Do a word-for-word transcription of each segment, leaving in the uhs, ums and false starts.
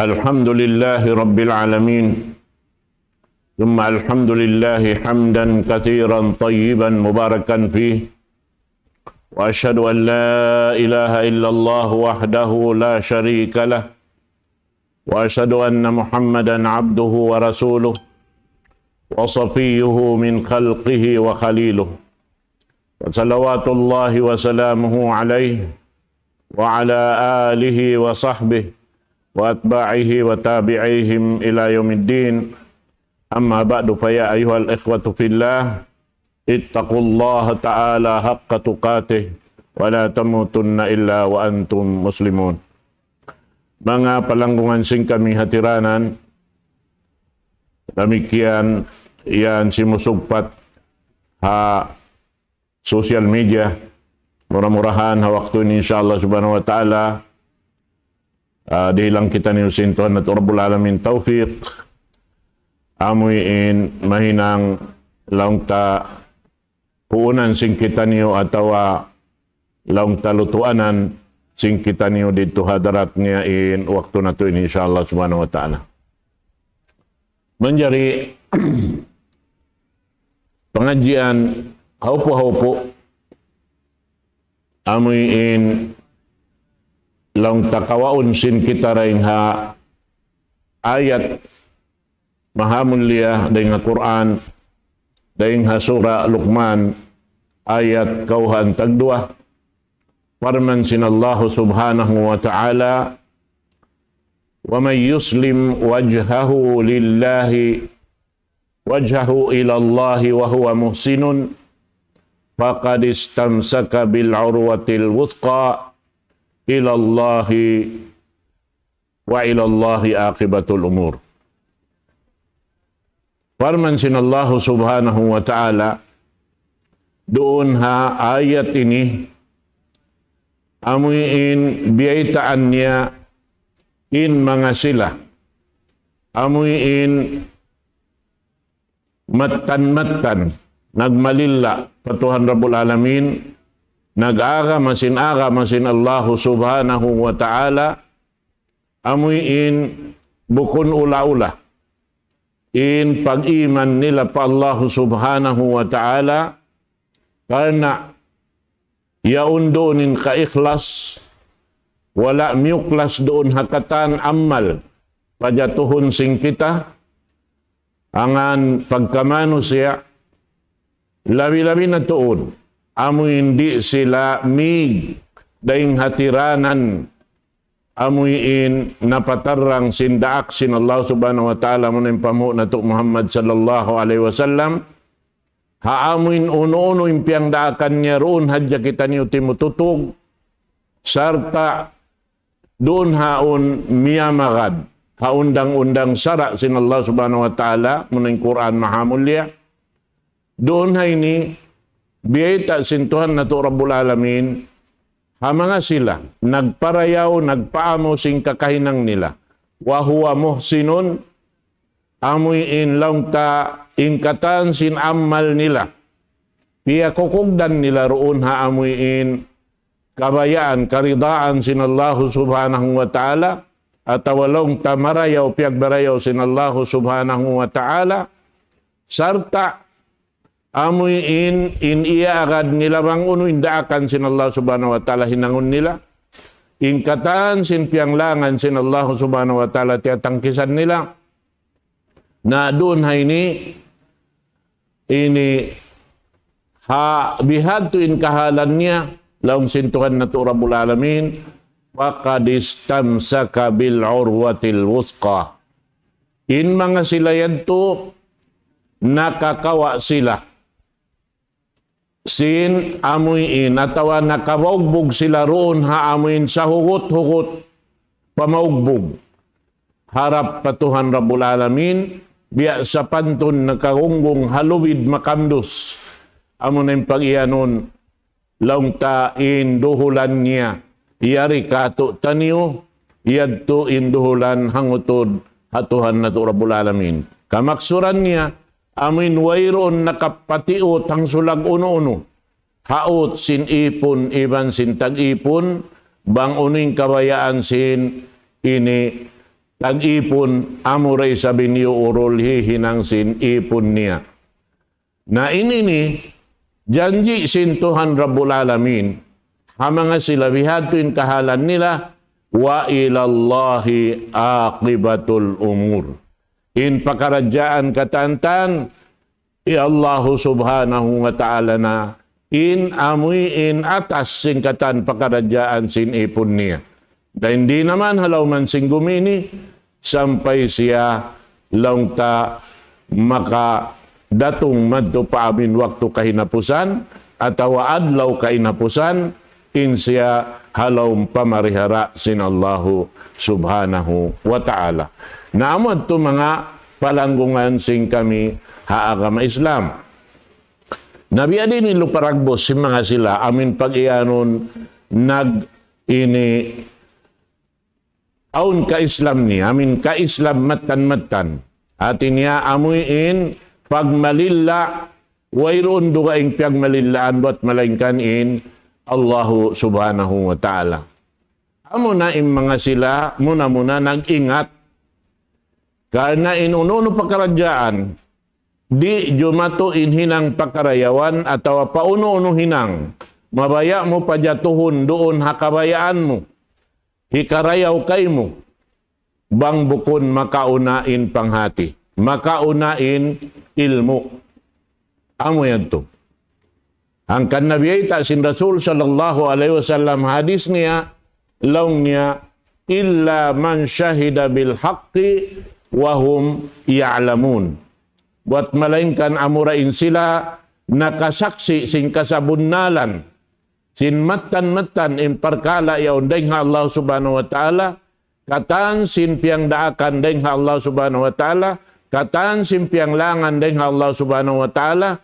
الحمد لله رب العالمين، ثم الحمد لله حمدا كثيرا طيبا مباركا فيه، وأشهد أن لا إله إلا الله وحده لا شريك له، وأشهد أن محمدا عبده ورسوله وصفيه من خلقه وخليله، وصلوات الله وسلامه عليه وعلى آله وصحبه وأتباعه وتابعيهم إلى يوم الدين. أما بعد، فيا أيها الإخوة في الله، اتقوا الله تعالى حق تقاته ولا تموتن إلا وأنتم مسلمون. Manga palanggungan sin kami hatiranan, damikkiyan yan simusugpat ha social media. Mura-murahan ha waktu ini, insya Allah subhanahu wa ta'ala, ah, dihilan kitaniyu sin Tuhan natu' Rabbul Alamin tawfiq, amuin mahinang laung ta puunan sin kitaniyu atawa laung ta lutuanan sin kitaniyu didtu ha hadarat niya in waktu natu' ini, insya Allah subhanahu wa ta'ala. Manjari pangadjian haupu-haupu, amuin laung ta kawaun sin kita dayn ha ayat mahamulliya dayn ha Qur'an, dayn ha Surah Luqman, ayat kawhaan tagduwa. Parman sin Allah subhanahu wa ta'ala, ومن يسلم وجهه لله وجهه إلى الله وهو محسن فقد استمسك بالعروة الوثقى إلى الله وإلى الله عاقبة الأمور. Parman sin Allah subhanahu wa ta'ala, duun ha ayat ini, amuin biyaytaan niya in manga sila, amuin mattan-mattan nagmalilla pa Tuhan Rabbul Alamin, nag-agama sin agama sin Allah subhanahu wa ta'ala, amuin bukun ula-ula in pag-iman nila pa Allah subhanahu wa ta'ala, karna' yaun duun in kaikhlas, wala' miyuklas duun ha katan amal pajatuhun sin kita, angan pagkamanusiya', labi-labi na tuud, amuin di' sila mig dayn hatiranan, amuin napatarrang sin daak sin Allah subhanahu wa ta'ala, amuna in panghu' natu' Muhammad sallallahu alayhi wasallam, ha amuin unu-unu in piyangdaakan niya, duun hadja kitaniyu timututug, sarta' duun ha awn miyamagad ha undang-undang sara' sin Allah subhanahu wa ta'ala, amuna in Qur'an mahamulliya. Duun ha ini, biyayta' sin Tuhan natu' Rabbul Alamin, ha manga sila nagparayaw, nagpaamu sin kakahinang nila. وهو محسن, amuin laung ta in katan sin amal nila, piyakukugdan nila duun ha amuin kabayaan, karidaan sin Allah subhanahu wa ta'ala, atawa laung ta marayaw, piyagbarayaw sin Allah subhanahu wa ta'ala, sarta' amuin in iyaagad nila bang unu in daakan sin Allah subhanahu wa ta'ala hinangun nila, in katan sin piyanglangan sin Allah subhanahu wa ta'ala tiyatangkisan nila. Na duun ha ini, ini ha bihadtu in kahalan niya, laung sin Tuhan natu' Rabbul Alamin, فقد استمسك بالعروة الوثقى. In manga sila yadtu, nakakawa' sila sin amuin, atawa nakabaugbug sila duun ha amuin sahugut-hugut pamaugbug harap pa Tuhan Rabbul Alamin, biya' sapantun nakagunggung ha lubid makandus. Amuna in pag-iyanun, laung ta in duhulan niya, yari kātu'niyu, yadtu in duhulan hangutud ha Tuhan natu' Rabbul Alamin. Kamaksuran niya, amuin wayruun nakapatiut hangsulag unu-unu, ha ut sin ipun iban sin tag-ipun, bang unu in kabayaan sin ini tag-ipun, amura isab in iyuurul hihinang sin ipun niya. Na ini ini, janji' sin Tuhan Rabbul Alamin, ha manga sila bihadtu in kahalan nila, وإلى الله عاقبة الأمور. In pakaradjaan katantan, in Allahu Subhanahu wa Ta'ala na in amuin atas sin katan pakaradjaan sin ipun niya. Dayn di' na man ha lawm sin gumi ini, sampay siya laung ta makadatung madtu pa amin waktu kahinapusan, atawa adlaw kahinapusan, in siya ha lawm pamarihara sin Allahu Subhanahu wa Ta'ala. Na amu yadtu manga palanggungan sin kami ha agama Islam. Na biya' diin in luparagbus sin manga sila, amin pag-iyanun nag ini awn ka-Islam niya, amin ka-Islam mattan-mattan. Hati niya amuin pagmalilla, wayruun dugaing piyagmalillaan bat malaingkan in Allahu Subhanahu wa Ta'ala. Amuna in manga sila, muna-muna nag-ingat. Karna' in unu-unu pakaradjaan, di' jumatu in hinang pakarayawan atawa pa unu-unu hinang, mabaya' mu pajatuhun duun ha kabayaan mu, hikarayaw kaymu, bang bukun makauna in panghati, makauna in ilmu'. Amu yadtu. Hangkan na biyayta' sin Rasul sallallahu alayhi wasallam hadis niya, laung niya, إلا من شهد بالحق وهم يعلمون. Bat malaingkan amura in sila nakasaksi' sin kasabunnalan, sin mattan-mattan in parkala' yaun dayn ha Allah Subhanahu wa Ta'ala, katan sin piyangdaakan dayn ha Allah Subhanahu wa Ta'ala, katan sin piyanglangan dayn ha Allah Subhanahu wa Ta'ala,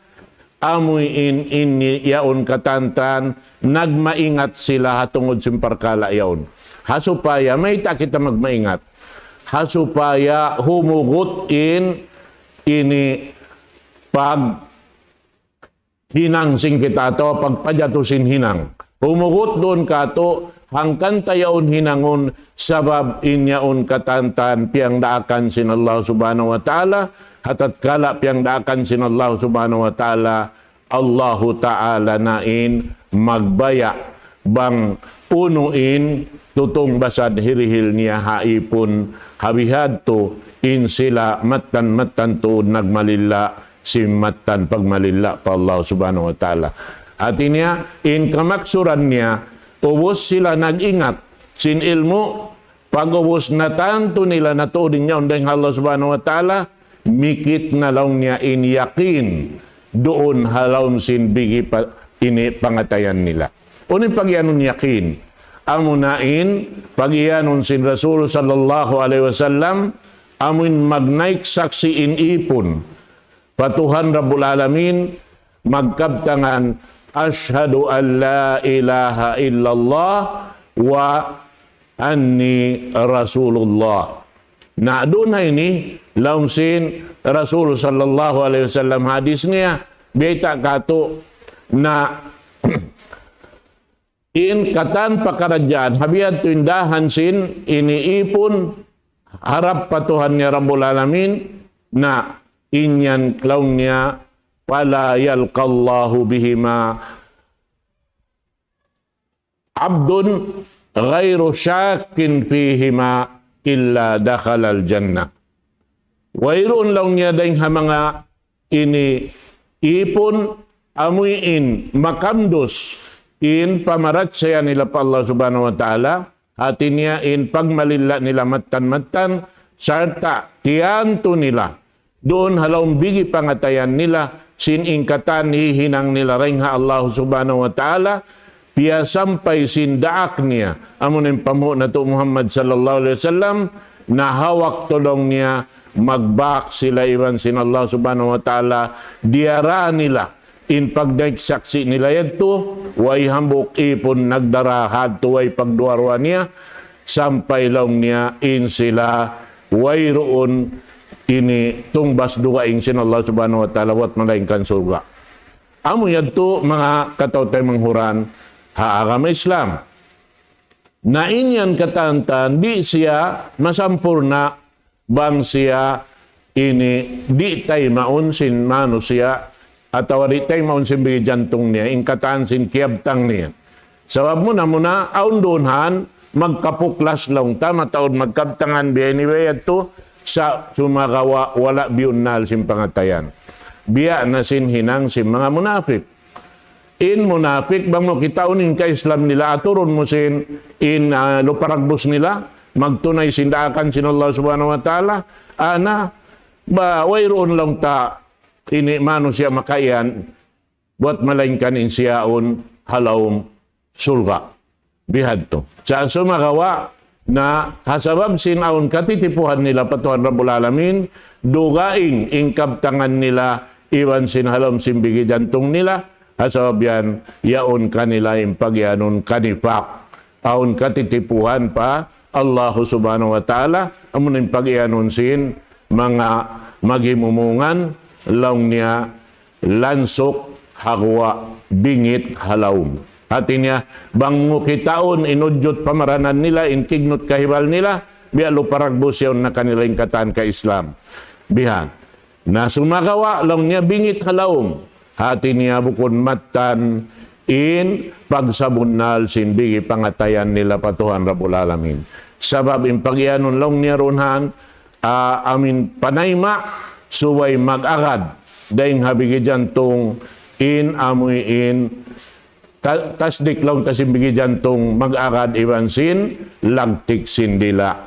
amuin ini yaun katantan, nagmaingat sila ha tungud sin parkala' yaun. Ha supaya, mayta' kita magmaingat? Ha supaya humugut in ini pag hinang sin kita atawa pagpajatu sin hinang. Humugut duun katu', hangkan ta yaun hinangun, sabab in yaun katantan piyangdaakan sin Allah Subhanahu wa Ta'ala, ha tatkala piyangdaakan sin Allah Subhanahu wa Ta'ala, Allahu Ta'ala na in magbaya' bang unu in tutungbas hirihil niya ha ipun, ha bihadtu in sila mattan-mattan tuud nagmalilla sin mattan pagmalilla pa Allah Subhanahu wa Ta'ala. Hati niya, in kamaksuran niya, ubus sila nag-ingat sin ilmu', pag-ubus na tantu nila na tuud in yaun dayn ha Allah Subhanahu wa Ta'ala, mikit na laung niya in yakin, duun ha lawm sin bigi pa, ini pangatayan nila. Unu in pag-iyanun yakin? Amuna in pag-iyanun sin Rasul sallallahu alayhi wasallam, amuin magnaik saksi' in ipun pa Tuhan Rabbul Alamin, magkabtangan, أشهد أن لا إله إلا الله وأني رسول الله. Na duun ha ini, laung sin Rasul sallallahu alayhi wasallam hadis niya, biyayta' katu', na in katan pakaradjaan, ha bihadtu in dahan sin ini ipun, harap pa Tuhan niya Rabbul Alamin, na in yan laung niya, فلا يلقى الله بهما عبد غير شاك فيهما إلا دخل الجنة. Wayruun laung niya dayn ha manga ini ipun amuin makamdus in pamarachaya nila pa Allah Subhanahu wa Ta'ala, hati niya in pagmalilla nila mattan-mattan, sarta' tiyantu nila duun ha lawm bigi pangatayan nila, sin in katan hihinang nila dayn ha Allah Subhanahu wa Ta'ala, piyasampay sin daak niya, amun in panghu' natu' Muhammad sallallahu alayhi wasallam, na ha waktu laung niya magbak sila iban sin Allah Subhanahu wa Ta'ala, diyara nila in pagnaik saksi' nila yadtu, way hambuuk ipun nagdara hadtu, way pagduwa-ruwa niya, sampay laung niya in sila wayruun ini tungbas dugaing sin Allah Subhanahu wa Ta'ala, bat malaingkan surga'. Amu yadtu manga kataw-taymanghuran ha agama Islam. Na in yan katantan, di' siya masampurna' bang siya ini di' taymaun sin manusiya' atawa di' taymaun sin bigi jantung niya, in katan sin kiyabtang niya. Sabab muna-muna, awn duun han, magkapuklas laung ta, mataud magkabtangan biya' ini biya' yadtu, sa' sumagawa' wala' biyunnal sin pangatayan. Biya' na sin hinang sin manga munapik. In munapik, bang mu kitaun in ka-Islam nila, aturun mu sin in, ah, lupa ragbus nila, magtunay sin daakan sin Allah Subhanahu wa Ta'ala, ana, ba, wayruun laung ta ini manusiya' makaiyan, buwat malaingkan in siya yaun ha lawm surga'. Bihadtu. Sa' sumagawa' na ha sabab sin awn katitipuhan nila pa Tuhan Rabbul Alamin, dugaing in kabtangan nila iban sin ha lawm sin bigi jantung nila, ha sabab yan, yaun kanila in pagiyanun kanifak. Awn katitipuhan pa Allahu Subhanahu wa Ta'ala, amun in pagiyanun sin manga maghimumungan, laung niya, lansuk ha guwa', bingit ha lawm. Hati niya, bang mu kitaun in ujud pamaranan nila, in kignut kahibal nila, biya' lupa ragbus yaun na kanila in katan ka-Islam. Bihan. Na sumagawa', laung niya, bingit ha lawm. Hati niya bukun mattan in pagsabunnal sin bigi pangatayan nila pa Tuhan Rabbul Alamin. Sabab in pagiyanun laung niya duun han, ah, amin panayma' subay mag-agad dayn ha bigi jantung in amuin ta-, tasdik laung ta sin bigi jantung mag-agad iban sin lagtik sin dila'.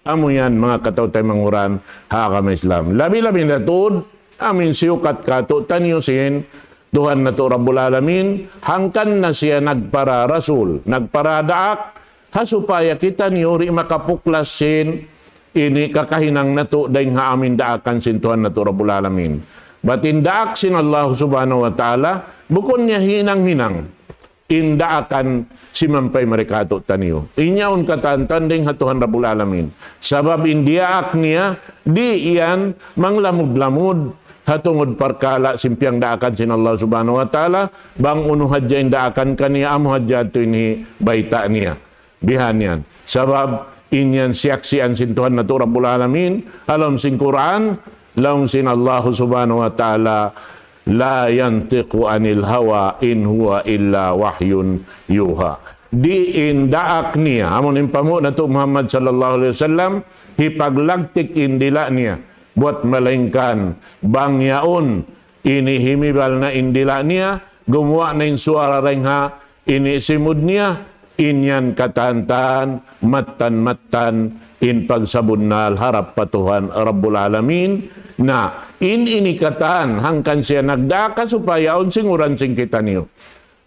Amu yan manga kataw-taymanghuran ha agama Islam. Labi-labi na tuud, amin siyukat katu'taniyu sin Tuhan natu' Rabbul Alamin, hangkan na siya nagpara rasul, nagpara daak, ha supaya kitaniyu di' makapuklas sin ini kakahinang natu' dayn ha amin daakan sin Tuhan natu' Rabbul Alamin. Bat in daak sin Allah Subhanahu wa Ta'ala, bukun niya hinang-hinang in daakan simampay mari katu'taniyu. In yaun katantan dayn ha Tuhan Rabbul Alamin. Sabab in diyaak niya, di' yan manglamud-lamud ha tungud parkala' sin piyangdaakan sin Allah Subhanahu wa Ta'ala, bang unu hadja in daakan kaniya, amu hadja tuud in bayta' niya. Bihan yan. Sabab in yan siyaksian sin Tuhan natu' Rabbul Alamin, ha lawm sin Qur'an, laung sin Allah Subhanahu wa Ta'ala, لا ينطق عن الهوى إن هو إلا وحي يوحى. Di' in daak niya, amun in panghu' natu' Muhammad sallallahu alayhi wasallam, hipaglagtik in dila' niya, buwat malaingkan bang yaun ini himibal na in dila' niya, gumuwa' na in suwara dayn ha ini simud niya, in yan katantan, mattan-mattan, in pagsabunnal harap pa Tuhan Rabbul Alamin. Na, in ini katan, hangkan siya nagdaak ha supaya awn singuran sin kitaniyu.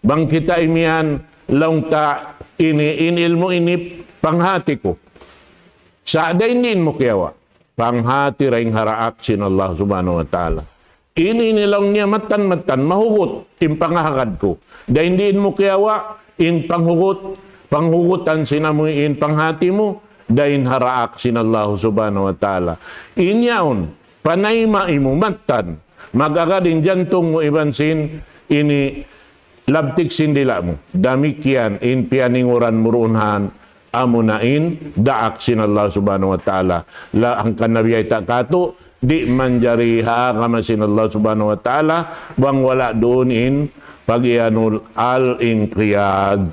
Bang kita imiyan, laung ta ini, in ilmu' ini panghati ku. Sa' dayn diin mu kiyawa'. Panghati dayn ha daak sin Allah Subhanahu wa Ta'ala. Ini, ini laung niya mattan-mattan, mahugut in pangahagad ku. Dayn diin mu kiyawa', in panghugut, panghugutan sin amu in panghati mu, dayn ha daak sin Allah Subhanahu wa Ta'ala. In yaun, panayma imu mattan, mag-agad in jantung mu iban sin, ini labtik sin dila' mu. Damikkiyan in piyaninguran mu duun han, amuna in daak sin Allah Subhanahu wa Ta'ala. La, hangkan na biyayta' katu', di' manjari ha agama sin Allah Subhanahu wa Ta'ala, bang wala' duun in pagiyanun al-inqiyad.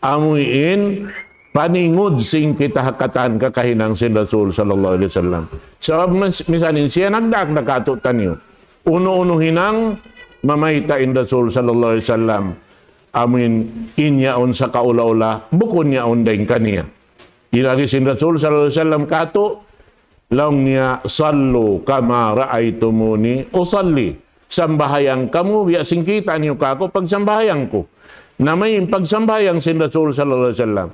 Amu in paningud sin kita ha katan kakahinang sin Rasul sallallahu alayhi wasallam. Sabab mas-, misan in siya nagdaak na katu'taniyu. Unu-unu hinang mamayta' in Rasul sallallahu alayhi wasallam. Amu in yaun sakaula-ula, bukun yaun dayn kaniya. Laung sin Rasul sallallahu alayhi wasallam katu', laung niya, صلوا كما رأيتموني أصلي. Sambahayang kamu, biya' sin kita' niyu kaku' pagsambahayang ku. Na mayan pagsambahayang sin Rasul sallallahu alayhi wasallam.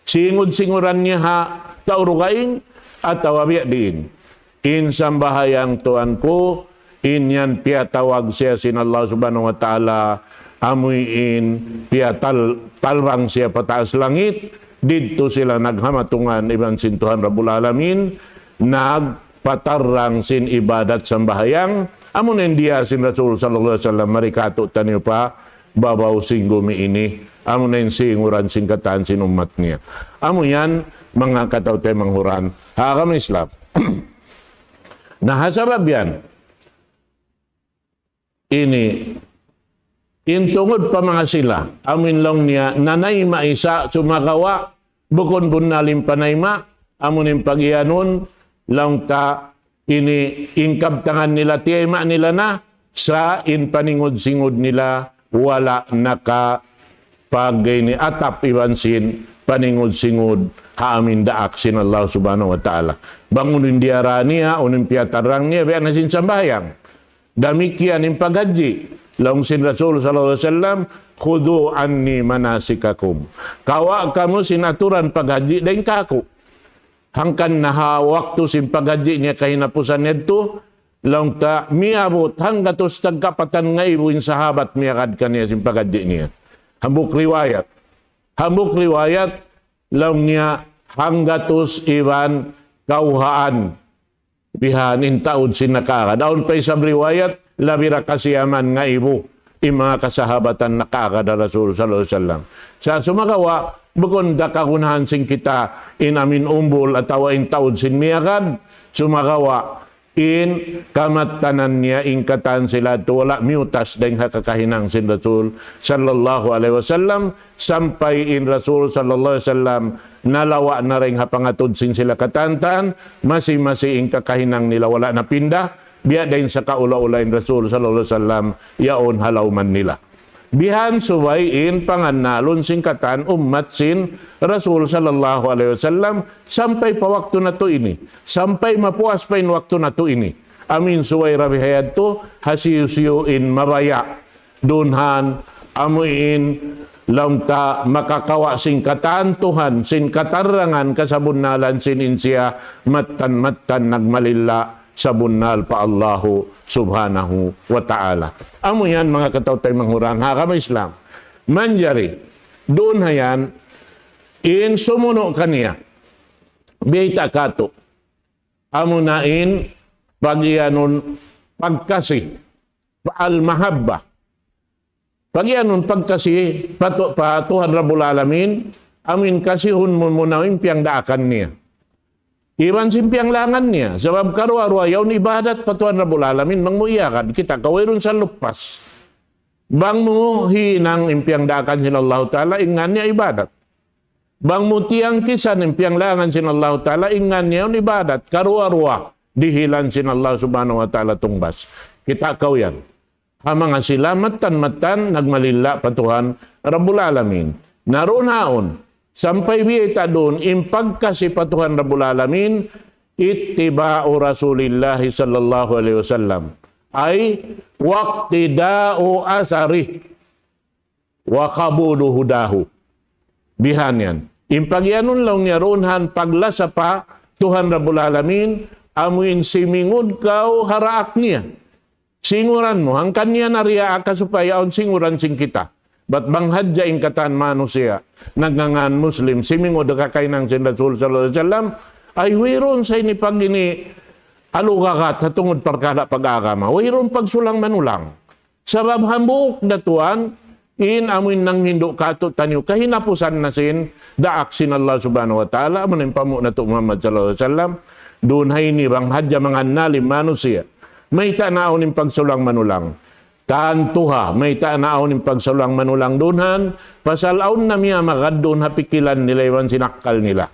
Singud-singuran niya ha tau dugaing atawa biya' diin. In sambahayang tuwan ku, in yan piyatawag siya sin Allah Subhanahu wa Ta'ala, amu in piyatal-, talbang siya pataas langit, didtu sila naghamatungan iban sin Tuhan Rabbul Alamin, nagpatarrang sin ibadat sambahayang, amu na in diya sin Rasul sallallahu alayhi wasallam, mari katu'taniyu pa babaw sin gumi ini. Amu na in singuran sin katan sin ummat niya. Amu yan, manga kataw-taymanghuran ha agama Islam. Na ha sabab yan, ini, in tungud pa manga sila, amu in laung niya, nanayma' isab, sumagawa', bukun bunnal in panayma', amu in pagiyanun, laung ta, ini, in kabtangan nila, tiyayma' nila na, sa' in paningud-singud nila, wala' nakapag-ini atap iban sin, paningud-singud, ha amu in daak sin Allah Subhanahu wa Ta'ala. Bang unu in diyara niya, unu in piyatarrang niya, biya' na sin sambahayang. Damikkiyan in paghajji. Laung sin Rasul sallallahu alayhi wasallam, "Khudhu anni manasikakum." Kawa' kamu sin aturan paghajji dayn kāku'. Hangkan na ha waktu sin paghajji niya kahinapusan yadtu, laung ta miyabut hanggatus tagkapatan ngaibu in sahabat miyagad kaniya sin paghajji niya. Hambuuk riwayat. Hambuuk riwayat, laung niya hanggatus iban kawhaan. Bihan in taud sin nakaagad. Awn pa isab riwayat, labi ra kasiyaman ngaibu in manga kasahabatan nakaagad ha Rasul sallallahu alayhi wasallam. Sa' sumagawa', bukun da kagunahan sin kita in amu in umbul atawa in taud sin miyagad. Sumagawa', in kamattanan niya in katan sila tu wala' miyutas dayn ha kakahinang sin Rasul sallallahu alayhi wasallam. Sampay in Rasul sallallahu alayhi wasallam nalawa' na dayn ha pangatud sin sila katan-katan, masi-masi in kakahinang nila wala' napinda, biya' dayn sa kaula-ula in Rasul sallallahu alayhi wasallam, yaun ha lawman nila. Bihan subay in pangannalun sin katan ummat sin Rasul sallallahu alayhi wasallam, sampay pa waktu natu' ini, sampay mapuas pa in waktu natu' ini. Amu in subay ra bihayadtu, hasiyu-siyu in mabaya'. Dunhan, amu in laung ta makakawa' sin katan Tuhan, sin katarrangan kasabunnalan sin in siya mattan-mattan nagmalilla sabunnal pa Allahu Subhanahu wa Ta'ala. Amu yan manga kataw-taymanghuran ha agama Islam. Manjari, dunhayan, in sumunu' kaniya, biyayta' katu'. Amu na in pagiyanun pagkasi, al-mahabba. Pagiyanun pagkasi pa Tu-, pa Tuhan Rabbul Alamin, amu in kasihun mu muna in piyangdaakan niya. Iban sin piyanglangan niya, sabab karuwa-ruwa yaun ibadat pa Tuhan Rabbul Alamin, bang mu iyagad, kita' kaw wayruun sa lupas. Bang mu hinang in piyangdaakan sin Allahu Ta'ala, in ngan niya ibadat. Bang mu tiyangkisan in piyanglangan sin Allahu Ta'ala, in ngan niya yaun ibadat, karuwa-ruwa, dihilan sin Allah Subhanahu wa Ta'ala tungbas. Kita' kaw yan. Ha manga sila mattan-mattan nagmalilla pa Tuhan Rabbul Alamin. Na duun haun, sampay biyayta' duun, in pagkasi pa Tuhan Rabbul Alamin, ittiba'u Rasulillahi sallallahu alayhi wasallam. Ay, waqtida'u asarih. Wa qabulu hudahu. Bihan yan. In pagiyanun laung niya duun han paglasa pa Tuhan Rabbul Alamin, amu in simingud kaw ha daak niya. Singuran mu, hangkan niya na riya aka supaya awn singuran sin kita. Bat bang hadja in katan manusiya', nagngangan Muslim, simingud ha kakahinang sin Rasul sallallahu alayhi wasallam, ay wayruun sa ini pag ini alugagat ha tungud parkala' pag-agama. Wayruun pagsulang-manulang. Sabab hambuuk da tuwan, in amu in nanghindu' kātu'niyu, kahinapusan na sin daak sin Allah Subhanahu wa Ta'ala, amu na in panghu' natu' Muhammad sallallahu alayhi wasallam, duun ha ini bang hadja mangannal in manusiya'. Mayta' na awn in pagsulang-manulang. Tantu ha, mayta' na awn in pagsulang-manulang duun han, pasal awn na miyamagad duun ha pikilan nila iban sin akkal nila.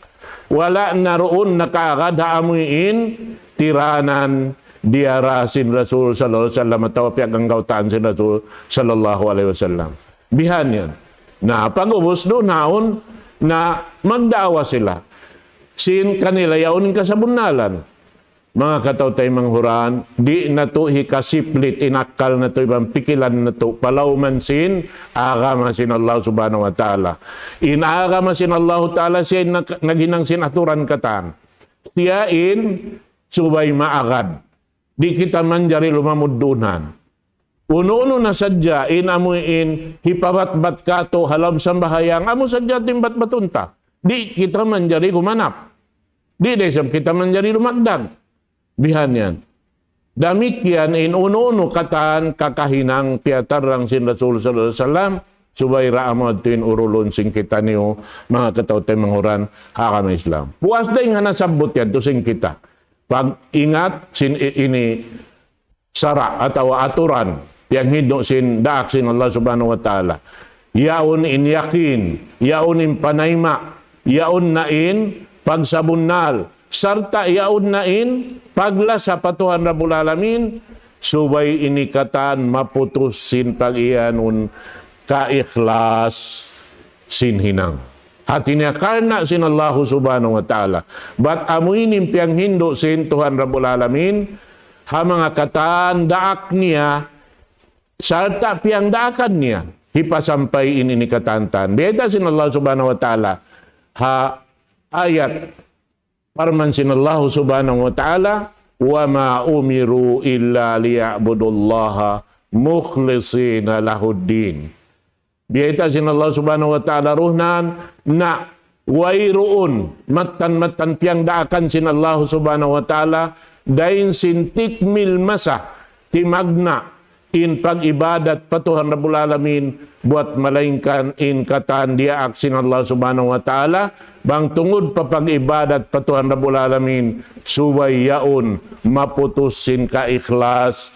Wala' na duun nakaagad ha amu in tiranan diyara sin Rasul sallallahu alayhi wasallam atawa piyaganggautaan sin Rasul sallallahu alayhi wasallam. Bihan yan. Na pag'ubus duun haun na magdaawa sila. Sin kanila yaun in kasabunnalan. Manga kataw-taymanghuran, di' natu' hikasiplit in akkal natu' iban pikilan natu' pa lawm sin agama sin Allah Subhanahu wa Ta'ala. In agama sin Allah Ta'ala siya in nag-, naghinang sin aturan katan. Siya in subay maagad. Di' kita manjari lumamud duun han. Unu-unu na sadja in amu in hipabatbat kātu' ha lawm sambahayang, amu sadja in batbatun ta. Di' kita manjari gumanap. Di' da isab kita manjari lumagdag. Bihan yan. Damikkiyan in unu-unu katan kakahinang piyatarrang sin Rasul sallallahu alayhi wasallam, Subay da amu yadtu in urulun sin kitaniyu, manga kataw-taymanghuran ha agama Islam. Puas dayn ha nasabbut yadtu sin kita. Pag-ingat sin i-, ini sara' atawa aturan, piyanghindu' sin daak sin Allah Subhanahu wa Ta'ala. Yaun in yakin, yaun in panayma', yaun na in pagsabunnal, sarta' yaun na in paglasa pa Tuhan Rabbul Alamin, subay ini katan maputus sin pag-iyanun kaikhlas sin hinang. Hati niya karna' sin Allahu Subhanahu wa Ta'ala. Bat amu ini in piyanghindu' sin Tuhan Rabbul Alamin, ha manga katan daak niya, sarta' piyangdaakan niya, hipasampay in ini katantan. Biyayta' sin Allah Subhanahu wa Ta'ala, ha ayat parman sin Allah Subhanahu wa Ta'ala, وما أمروا إلا ليعبدوا الله مخلصين له الدين. Biyayta' sin Allah Subhanahu wa Ta'ala duun, na wayruun mattan-mattan piyangdaakan sin Allah Subhanahu wa Ta'ala, dayn sin tikmil masa, timagna' in pag-ibadat pa Tuhan Rabbul Alamin, buwat malaingkan in katan diyaak sin Allah Subhanahu wa Ta'ala, bang tungud pa pag-ibadat pa Tuhan Rabbul Alamin, subay yaun maputus sin kaikhlas,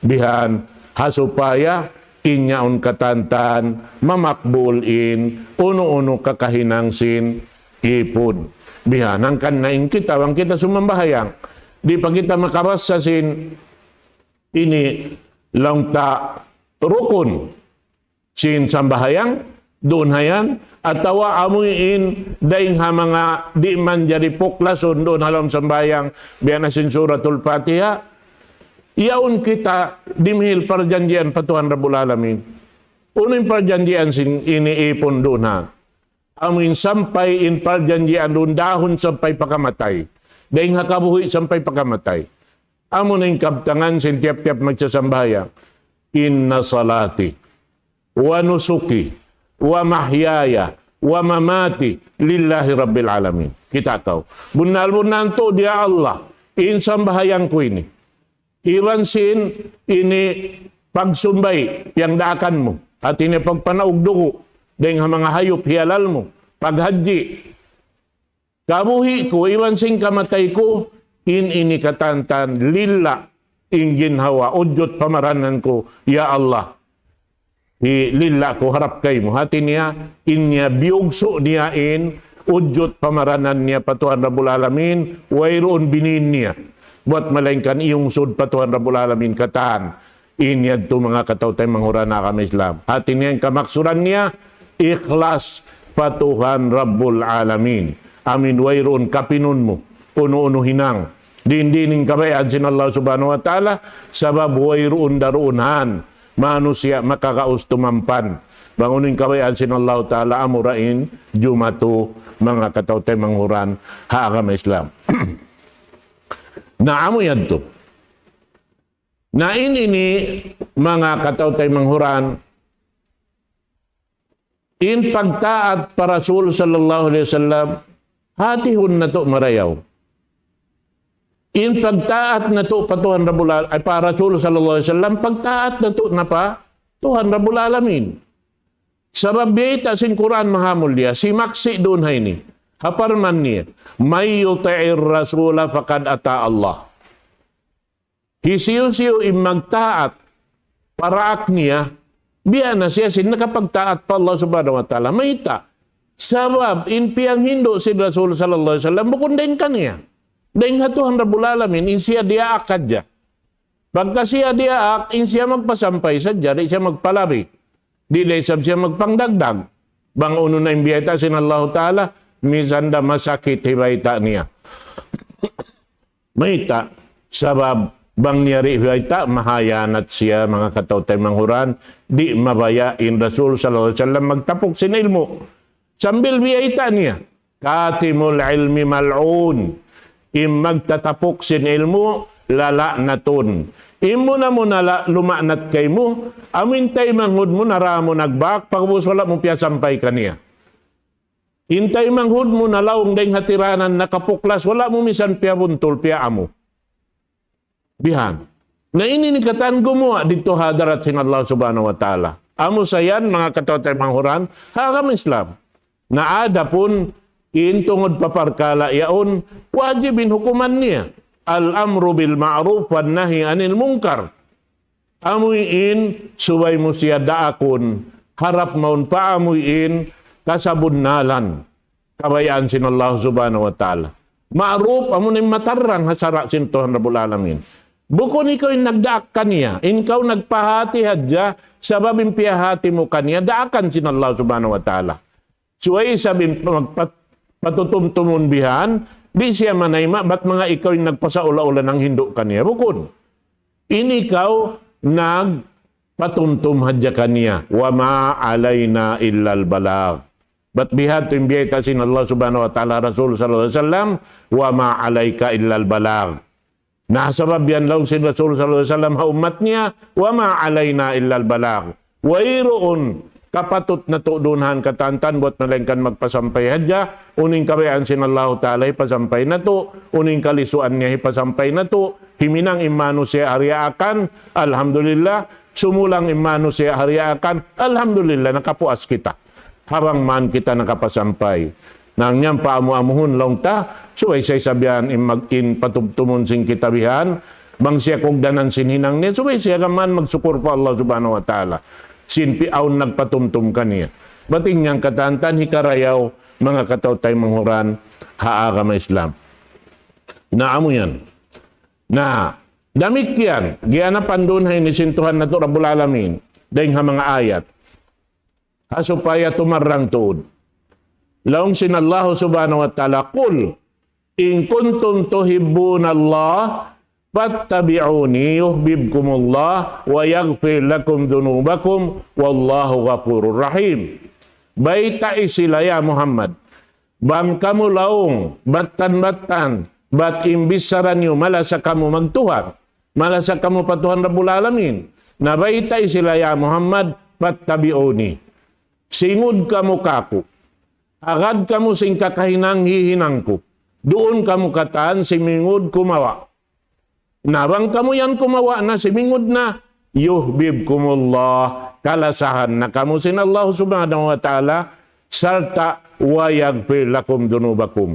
bihan, ha supaya in yaun katantan mamakbul in unu-unu kakahinang sin ipun. Bihan, hangkan na in kita, bang kita sumambahayang, di' pa kita makabassa sin ini laung ta rukun sin sambahayang, duun ha yan, atawa amu in dayn ha manga di' manjari puklasun duun ha lawm sambahayang, biya' na sin Suratul Fatiha, yaun kita dimihil parjanjian pa Tuhan Rabbul Alamin. Unu in parjanjian sin ini ipun duun ha? Amu in sampay in parjanjian duun dahun sampay pa kamatay. Dayn ha kabuhi' sampay pa kamatay. Amu na in kabtangan sin tiyap-tiyap magsasambahayang. إن صلاتي ونسكي ومحياي ومماتي لله رب العالمين. Kita' kaw. Bunnal-bunnal tuud ya Allah, in sambahayang ku ini, iban sin ini pagsumbay, piyangdaakan mu. Hati niya pagpanaug dugu' dayn ha manga hayup hiyalal mu, paghajji, kabuhi' ku, iban sin kamatay ku, in ini katantan lillah in ginhawa, ujud pamaranan ku, ya Allah. Hi lillah ku harap kaymu. Hati niya, in niya biyugsu' niya in ujud pamaranan niya pa Tuhan Rabbul Alamin, wayruun binin niya buwat malaingkan iyungsud pa Tuhan Rabbul Alamin katan. In yadtu manga kataw-taymanghuran ha agama Islam. Hati niya in kamaksuran niya, ikhlas pa Tuhan Rabbul Alamin. Amin wayruun kapinun mu, unu-unu hinang. Diin-diin in kabayaan sin Allah Subhanahu wa Ta'ala, sabab wayruun daruun han manusiya' makagaus tumampan. Bang unu in kabayaan sin Allah Ta'ala, amura in jumatu manga kataw-taymanghuran ha agama Islam. Na amu yadtu. Na in ini manga kataw-taymanghuran, in pagtaat pa Rasul sallallahu alayhi wasallam, hatihun natu' marayaw. In pagtaat natu' pa Tuhan Rabbul Al-, ay, pa Rasul sallallahu alayhi wasallam, pagtaat natu' na pa Tuhan Rabbul Alamin. Sabab biyayta' sin Qur'an mahamulliya, simaksi' duun ha ini. Ha parman niya, من يطع الرسول فقد أطاع الله. Hisiyu-siyu in magtaat pa daak niya, biya' na siya sin nakapagtaat pa Allah Subhanahu wa Ta'ala. Mayta'? Sabab in piyanghindu' sin Rasul sallallahu alayhi wasallam bukun dayn kaniya. Dayn ha Tuhan Rabbul Alamin, in siya diyaak hadja. Pagka siya diyaak, in siya magpasampay sadja, di' siya magpalabi. Di' da isab siya magpangdagdag. Bang unu na in biyayta' sin Allahu Ta'ala, misan da masakit hibayta' niya. Mayta', sabab bang niya di' hibayta', mahayanat siya, manga kataw-taymanghuran, di' mabaya' in Rasul sallallahu alayhi wasallam magtapuk sin ilmu'. Sambil biyayta' niya, كاتم العلم ملعون. In magtatapuk sin ilmu', lala'natun. In muna-muna la-, luma'nat kaymu, amu in taymanghud mu nara mu nagbak, pag'ubus wala' mu piyasampay kaniya. In taymanghud mu nalaung dayn ha tiranan nakapuklas, wala' mu misan piyabuntul, piyaamu. Bihan. Na ini in katan gumuwa' didtu ha hadarat sin Allah Subhanahu wa Ta'ala. Amu sa yan, manga kataw-taymanghuran ha agama Islam. Na adapun in tungud pa parkala' yaun, wajib in hukuman niya. الأمر بالمعروف والنهي عن المنكر. Amu in subay mu siya daakun, harap mawn pa amu in kasabunnalan, kabayaan sin Allah Subhanahu wa Ta'ala. Ma'ruf, amu in matarrang ha sara' sin Tuhan Rabbul Alamin. Bukun ikaw in nagdaak kaniya, in kaw nagpahāti hadja, sabab in piyahāti mu kaniya, daakan sin Allah Subhanahu wa Ta'ala. Subay isab in magpat-, patutumtumun bihan, di' siya manayma', bat manga ikaw in nagpasaula-ula nanghindu' kaniya. Bukun. In ikaw nagpatumtum hadja kaniya. وما علينا إلا البلاغ. Bat bihadtu in biyayta' sin Allah Subhanahu wa Ta'ala, Rasul sallallahu alayhi wasallam, وما عليك إلا البلاغ. Na sabab yan laung sin Rasul sallallahu alayhi wasallam ha ummat niya, وما علينا إلا البلاغ. Wayruun kapatut natu' duun ha katan-katan buat malaingkan magpasampay hadja, unu in kabayaan sin Allahu Ta'ala hipasampay natu', unu in kalisuan niya hipasampay natu', himinang in manusiya' ha diyaakan, alhamdulillah, sumulang in manusiya' ha diyaakan, alhamdulillah, nakapuas kita. Ha bang man kita nakapasampay. Na hangkan pa amu-amuhun laung ta, subay sa isab yan in mag-, in patumtumun sin kita bihan, bang siya kugdanan sin hinang niya, subay siya kaman magsukul pa Allah Subhanahu wa Ta'ala. Sin pi-, awn nagpatumtum kaniya. Bat in yan katan-katan hikarayaw, manga kataw-taymanghuran ha agama Islam. Na amu yan. Na, damikkiyan, giyanapan duun ha ini sin Tuhan natu' Rabbul Alamin, dayn ha manga ayat. Ha supaya tumarrang tuud. Laung sin Allah Subhanahu wa Ta'ala, قل إن كنتم تحبون الله فاتبعوني يحببكم الله ويغفر لكم ذنوبكم والله غفور رحيم. Baytai sila, ya Muhammad, bang kamu laung, battan-battan, bat in bichara niyu malasa kamu magtuhan, malasa kamu pa Tuhan Rabbul Alamin. Na baytai sila, ya Muhammad, فاتبعوني. Singud kamu kāku'. Agad kamu sin kakahinang hihinang ku. Duun kamu katan simingud kumawa'. Na bang kamu yan kumawa' na simingud na, يحببكم الله, kalasahan na kamu sin Allah Subhanahu wa Ta'ala, sarta' ويغفر لكم ذنوبكم.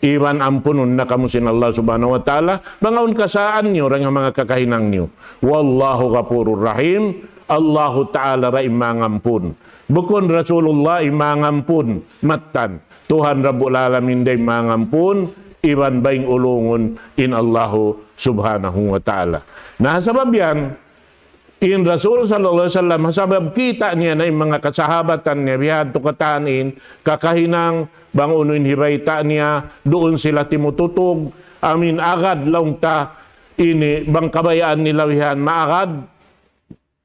Iban ampunun na kamu sin Allah Subhanahu wa Ta'ala, bang awn kasaan niyu, dayn ha manga kakahinang niyu. والله غفور رحيم, Allahu Ta'ala da in mangampun. Bukun Rasulullah in mangampun, mattan. Tuhan Rabbul Alamin da in mangampun, iban baying ulungun in Allahu Subhanahu wa Ta'ala. Na sabab yan, in Rasul sallallahu alayhi wasallam, sabab kita' niya na in manga kasahabatan niya, bihadtu katan in kakahinang, bang unu in hibayta' niya, duun sila timututug, amin agad laung ta, ini bang kabayaan nila bihan, maagad,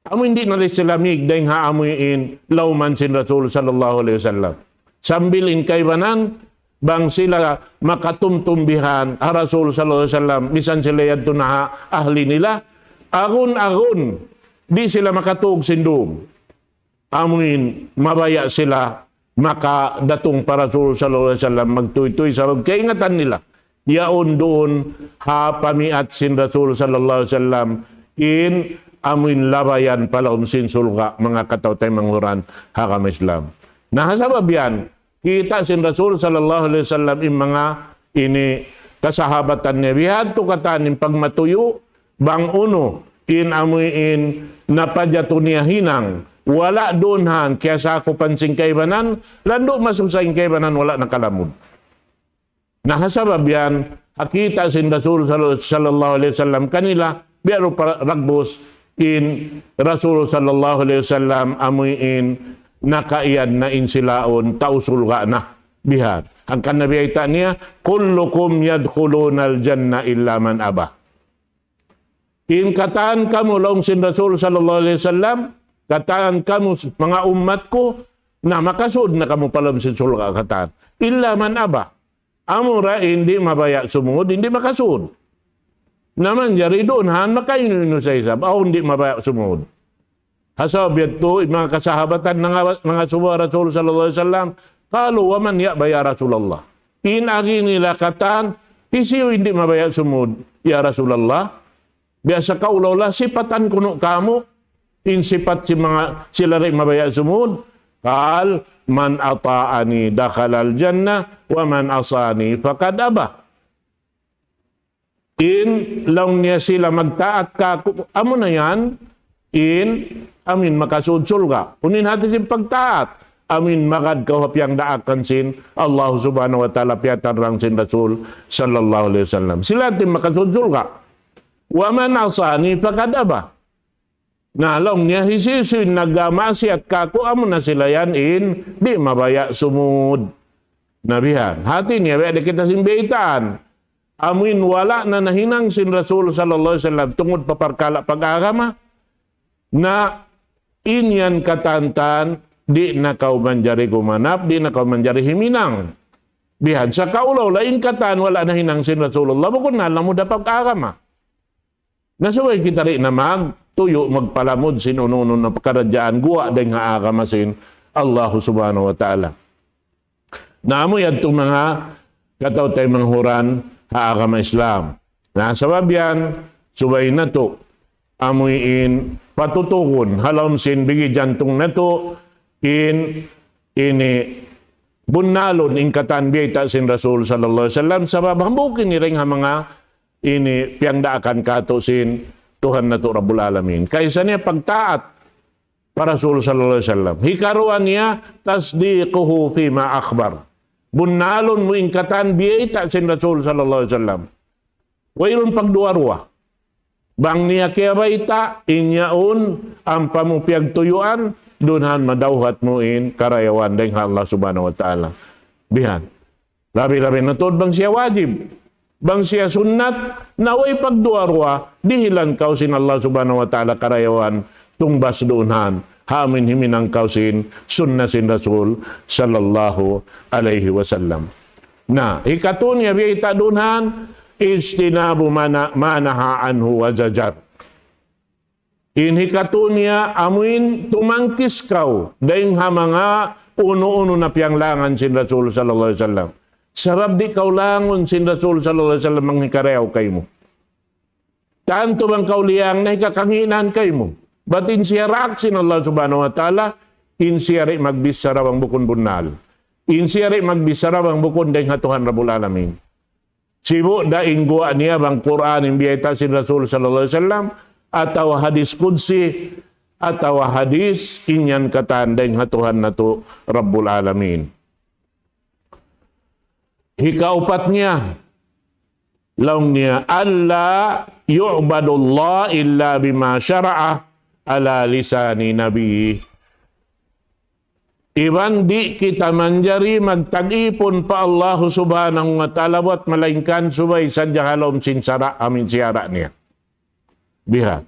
amu in di' na sila mīg dayn ha amu in lawman sin Rasul sallallahu alayhi wasallam. Sambil in kaibanan, bang sila makatumtum bihan ha Rasul sallallahu alayhi wasallam, misan sila yadtu na ha ahli nila, agun-agun, di' sila makatūg sin dūm. Amu in mabaya' sila makadatung pa Rasul sallallahu alayhi wasallam magtūy-tūy sabab kaingatan nila. Yaun duun ha pamiat sin Rasul sallallahu alayhi wasallam in amu in labayan pa lawm sin surga', manga kataw-taymanghuran ha agama Islam. Na ha sabab yan, kita' sin Rasul sallallahu alayhi wasallam in manga ini kasahabatan niya. Bihadtu katan in pagmatuyu', bang unu in amu in napajatu niya hinang, wala' duun ha kiyasakupan sin kaibanan, landu' masusa in kaibanan, wala' nakalamud. Na ha sabab yan, ha kita' sin Rasul sal-, sallallahu alayhi wasallam kanila, biya' rupa ragbus in Rasul sallallahu alayhi wasallam amu in nakaiyan na in sila yaun tau surga' na. Bihan. Hangkan na biyayta' niya, كلكم يدخلون الجنة إلا من أبى. In katan kamu, laung sin Rasul sallallahu alayhi wasallam, katan kamu, manga ummat ku, na makasud na kamu pa lawm sin surga' katan. إلا من أبى. Amura in di' mabaya' sumud, in di' makasud. Na manjari duun ha yan makainu-inu sa isab, awn di' mabaya' sumud. Ha sabab yadtu, in manga kasahabatan nanga-, nangasubu ha Rasul sallallahu alayhi wasallam, قالوا ومن يأبى يا رسول الله. In agi nila katan, hisiyu in di' mabaya' sumud, ya Rasulullah? Biya' sa kaula-ula, sipatan kunu' kāmu'. In sipat sin manga sila di' mabaya' sumud. قال: من أطاعني دخل الجنة ومن عصاني فقد أبى. In laung niya sila magtaat kāku', amuna yan, in amin makasud surga'. Unu in hāti sin pagtaat? Amin magad kaw ha piyangdaakan sin Allah Subhanahu wa Ta'ala, piyatarrang sin Rasul sallallahu alayhi wasallam. Sila in makasud surga'. ومن عصاني فقد أبى. Na, laung niya, hisiyu-siyu in nagmaksiyat kāku', amuna sila yan in di' mabaya' sumud. Na bihan. Hāti niya, biya' da kita sin baytaan. Amuin wala' na nahinang sin Rasul sallallahu alayhi wasallam tungud pa parkala' pag-agama. Na in yan katantan, di' na kaw manjari gumanap, di' na kaw manjari himinang. Bihan, sa' kaulaw la in katan wala' nahinang sin Rasulullah, bukun na lamud ha pag-agama. Na subay kita di' na magtuyu', magpalamud sin unu-unu na pakaradjaan guwa' dayn ha agama sin Allah Subhanahu wa Ta'ala. Na amu yadtu manga kataw-taymanghuran ha agama Islam. Na sabab yan, subay natu', amuin patutugun, ha lawm sin bigi jantung natu', in, ini, bunnalun in katan biyayta' sin Rasul sallallahu alayhi wasallam, sabab hambuuk ini dayn ha manga ini piyangdaakan kātu' sin Tuhan natu' Rabbul Alamin. Kaysa niya pagtaat pa Rasul sallallahu alayhi wasallam. Hikaruwa niya, تصديقه فيما أخبر. Bunnalun mu in katan biyayta' sin Rasul sallallahu alayhi wasallam. Wayruun pagduwa-ruwa. Bang niya kiyabayta', in yaun, ampa mu piyagtuyuan, dunhan madawhat mu in karayawan dayn ha Allah Subhanahu wa Ta'ala. Bihan. Labi-labi na tuud bang siya wajib. Bang siya sunnat, na way pagduwa-ruwa, dihilan kaw sin Allah Subhanahu wa Ta'ala karayawan, tungbas dunhan, ha amuin himinang kaw sin sunna sin Rasul sallallahu alayhi wasallam. Na, hikatu niya biyayta' dunhan, اجتناب ما ن-، ما نهى عنه وزجر. In hikatu niya, amuin tumangkis kaw dayn ha manga unu-unu na piyanglangan sin Rasul sallallahu alayhi wasallam. Sabab di' kaw langun sin Rasul sallallahu alayhi wasallam manghikarayaw kaymu. Tantu bang kaw liyang na hikakanginan kaymu. Bat in siya raak sin Allah Subhanahu wa Ta'ala, in siya di' magbichara bang bukun bunnal. In siya di' magbichara bang bukun dayn ha Tuhan Rabbul Alamin. Sibu' da in guwa' niya bang Qur'an in biyayta' sin Rasul sallallahu alayhi wasallam, atawa hadis qudsi, atawa hadis in yan katan dayn ha Tuhan natu' Rabbul Alamin. Hikaupat niya, laung niya, ألا يعبد الله إلا بما شرع على لسان نبيه. Iban di' kita manjari magtag-ipun pa Allahu Subhanahu wa Ta'ala buwat malaingkan subay sadja ha lawm sin sara' amuin siyara' niya. Bihan.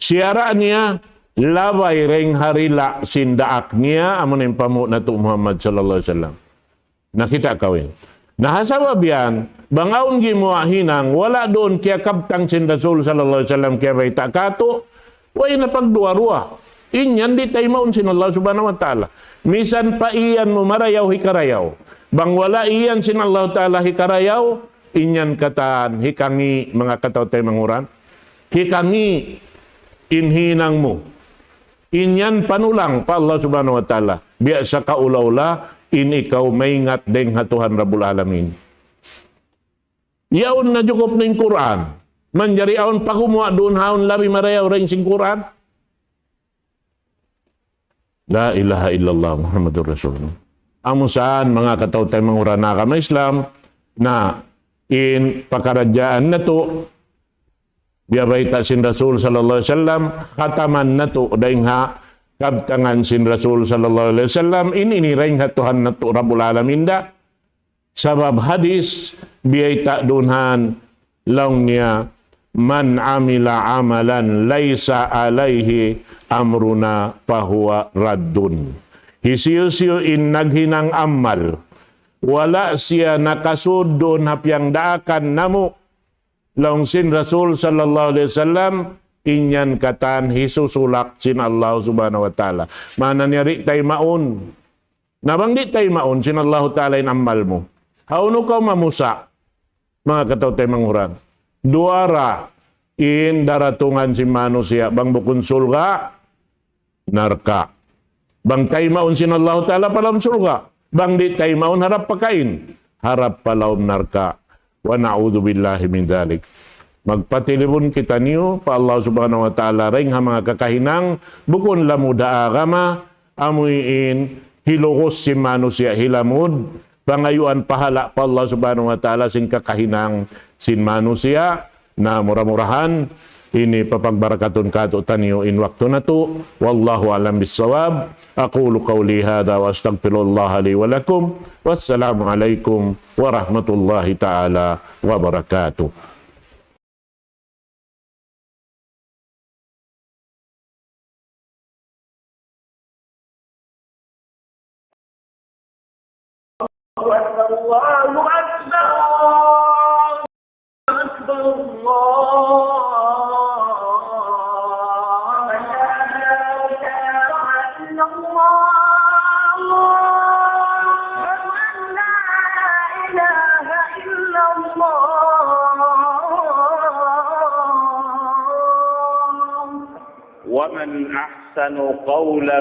Siyara' niya, labay dayn ha dila' sin daak niya, amu na in panghu' natu' Muhammad sallallahu alayhi wasallam. Nakita' kaw in. Na ha sabab yan, bang awn gimuwa' hinang, wala' duun kiyakabtang sin Rasul sallallahu alayhi wasallam kiyabayta' katu', way na pagduwa-ruwa. In yan di' taymaun sin Allah Subhanahu wa Ta'ala. Misan pa iyan mu marayaw hikarayaw. Bang wala' iyan sin Allah Ta'ala hikarayaw, in yan katan, hikangi' manga kataw-taymanghuran. Hikangi' in hinang mu. In yan panulang pa Allah Subhanahu wa Ta'ala. Biya' sa kaula-ula, in ikaw maingat dayn ha Tuhan Rabbul Alamin. Yaun na jukup na in Qur'an. Manjari awn pa gumuwa' duun ha awn labi marayaw dayn sin Qur'an. La ilaha illallah Muhammadur Rasulullah. Amu saan manga kataw-taymanghuran ha agama Islam, na in pakaradjaan natu', biya' bayta' sin Rasul sallallahu alayhi wasallam, khataman natu' dayn ha kabtangan sin Rasul sallallahu alayhi wasallam, in ini dayn ha Tuhan natu' Rabbul Alamin da. Sabab hadis, biyayta' duun han, laung niya, من عمل عملا ليس عليه أمرنا فهو رد. Hisiyu-siyu in naghinang amal, wala' siya nakasud duun ha piyangdaakan namu', laung sin Rasul sallallahu alayhi wasallam, in yan katan hisusulak sin Allah Subhanahu wa Ta'ala. Maana niya di' taymaun. Na bang di' taymaun sin Allahu Ta'ala in amal mu, hawnu kaw mamusa', manga kataw-taymanghuran? Duwa ra in daratungan sin manusiya', bang bukun surga', narka'. Bang taymaun sin Allahu Ta'ala pa lawm surga'. Bang di' taymaun harap pa kain. Harap pa lawm narka'. ونعوذ بالله من ذلك. Magpatilibun kitaniyu pa Allah Subhanahu wa Ta'ala dayn ha manga kakahinang, bukun lamud ha agama, amuin hilugus sin manusiya' hilamud, pangayuan pahala' pa Allah Subhanahu wa Ta'ala sin kakahinang sin manusiya', na mura-murahan, ini papagbarakatun kātu'niyu in waktu natu'. والله أعلم بالصواب. أقول قولي هذا وأستغفر الله لي ولكم. والسلام عليكم ورحمة الله تعالى وبركاته. الله أكبر، الله أكبر، الله أكبر. لا إله إلا الله. أشهد أن لا إله إلا الله. ومن أحسن قولا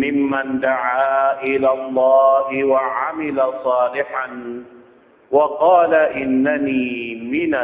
ممن دعا إلى الله وعمل صالحا وقال إنني من